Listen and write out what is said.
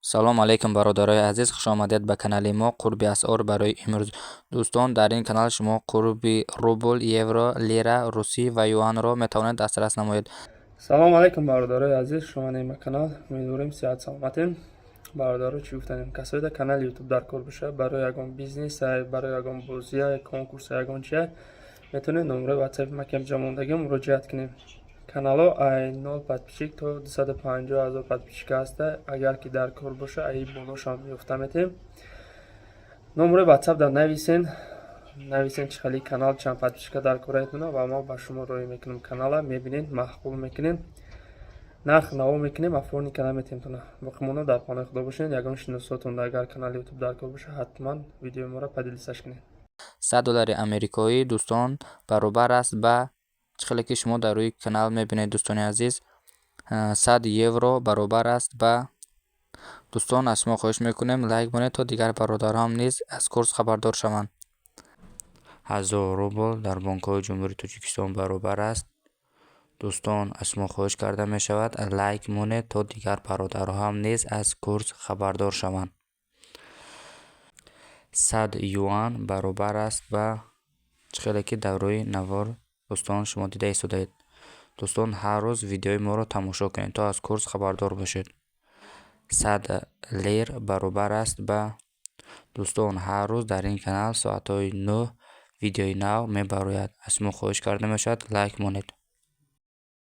Салом алейкум, бародарои азиз, хушомадед ба канали мо. Қурби асъор барои имрӯз. Дӯстон, дар ин канал шумо қурби рубл, евро, лира русӣ ва юанро метавонед дастрас намоед. Салом алейкум, бародарои азиз, шумонем ба канал. Умедворем, сиҳат саломатем. Бародаро, чӣ гуфтанем? Касое дар канали Ютуб дар кор боша, барои ягон бизнес, барои ягон бозия, конкурс, ягон чия, метавонед номерои Ватсапи ма, ки ҷо мондагӣ, муроҷиат кунем. Канало ай 0 подписчик то 250 ҳазор подписчик ҳаста. Агар ки дар кор боша, ай болошам ёфта метем. Номерои Ватсап дар нависен, нависен, чӣ хали канал, чанд подписчика дар кораетона, ва мо ба шумо роҳӣ мекунем. Канала мебинен, маъқул мекунем, нарх наво мекунем, оформить кана метемтона. Боқимонда дар паноҳи Худо бошед. Ягон шиносотон агар канали Ютуб дар кор боша, ҳатман видеои моро поделиться кунед. 100 доллари амрикоӣ, дӯстон, баробар аст ба чӣ хеле ки шумо дар рӯи канал мебинед. Дӯстони азиз, 100 евро баробар аст ба. Дӯстон, аз шумо хоҳиш мекунем, лайк монед, то дигар бародарам низ аз курс хабардор шаванд. 1000 рубл дар бонкҳои Ҷумҳурии Тоҷикистон баробар аст. Дӯстон, аз шумо хоҳиш карда мешавад, лайк монед, то дигар бародарҳоам низ аз курс хабардор шаванд. 100 юан баробар аст ба чӣ хеле ки дар рӯи навор, дӯстон, шумо дида истодаед. Дӯстон, ҳар рӯз видеои моро тамошо кунед, то аз курс хабардор бошед. 100 лир баробар аст ба. Дӯстон, ҳар рӯз дар ин канал соатҳои 9 видеои нав мебарояд. Аз шумо хоҳиш карда мешавад, лайк монед.